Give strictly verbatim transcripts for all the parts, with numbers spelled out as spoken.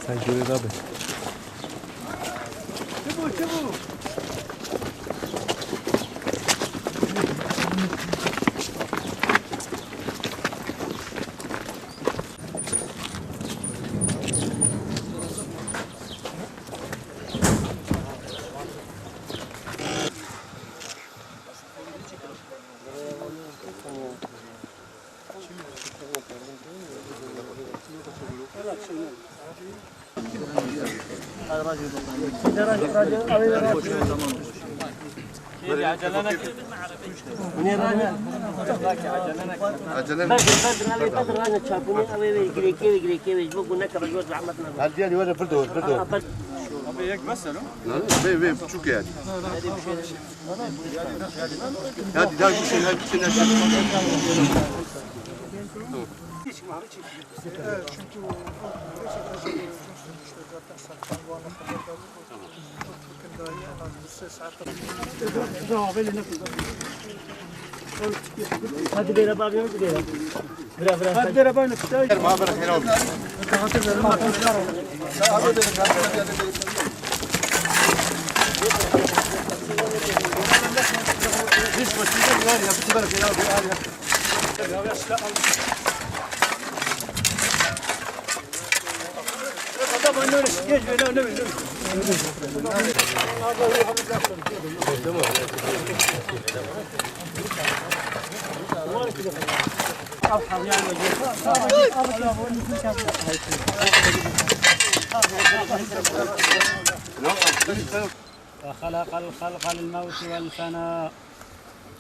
Sen şöyle daha bir. Acele ne? Acele ne? Hadi yani, öyle bir de olur, bir de olur. Abi, yek bes, alo? Lan, be, be, çok yani. Hadi, daha güçlü, daha güçlü, daha güçlü. Tamam. Hadi beyler, bağırıyorum ki beyler. Bira, bira. Hadi beyler, bağırın. Gel, bağırın, helal olsun. وخلق الخلق للموت والفناء.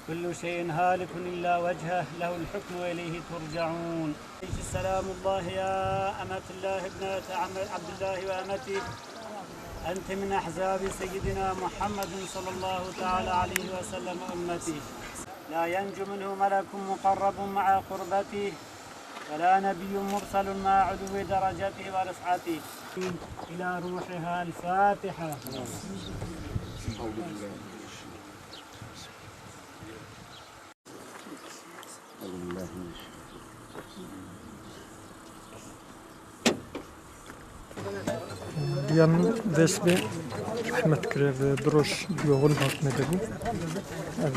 كل شيء هالك إلا وجهه، له الحكم وإليه ترجعون. سلام الله يا أمة الله، ابنة عم-، عبد الله وأمته، أنت من أحزاب سيدنا محمد صلى الله تعالى عليه وسلم أمتي. لا ينجو منه ملك مقرب مع قربته، ولا نبي مرسل مع علو درجته ورفعته. إلى روحها الفاتحة. Diya min dest bi rehmet kir, ev du roj di oxil hatine de bû. Ev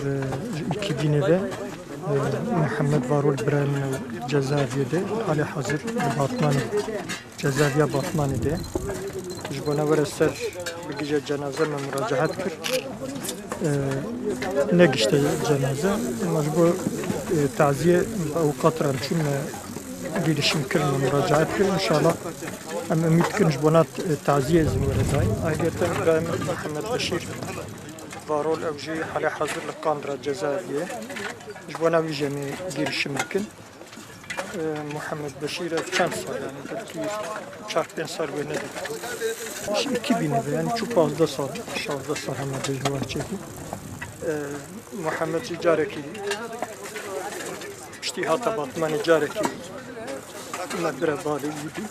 ji îkî bînê ve, e, Mihemed Varol birayê min ew cezaeviyê de, halê hazir di Batmanê. Cezaeviya Batmanê de. Ji bona were ser bigihîje cenaze me muracaet kir. Ee, negihişte cenaze. Ama ji bo, e, taziyê bi awqat re em çûn me girişim kir, me muracaet kir. Înşallah em umîd dikin ji bona t-, taziyê zî were dayîn. Ayrıyeten birayê min Mihemed Beşîr Varol ew jî halê hazir li Qandra cezaeviyê. Ji bona wî jî em ê girişim bikin. Ee, Muhammed Beşîr ev çend sal, yani belkî çar pênc sal wê nedît. Ji iki bînê ve, yani çû pazdeh sal, şazdeh sal hema bêjin wan çêkî. Ee, Muhammed jî carekî piştî hate Batmanê carekî me bire balê wî bî.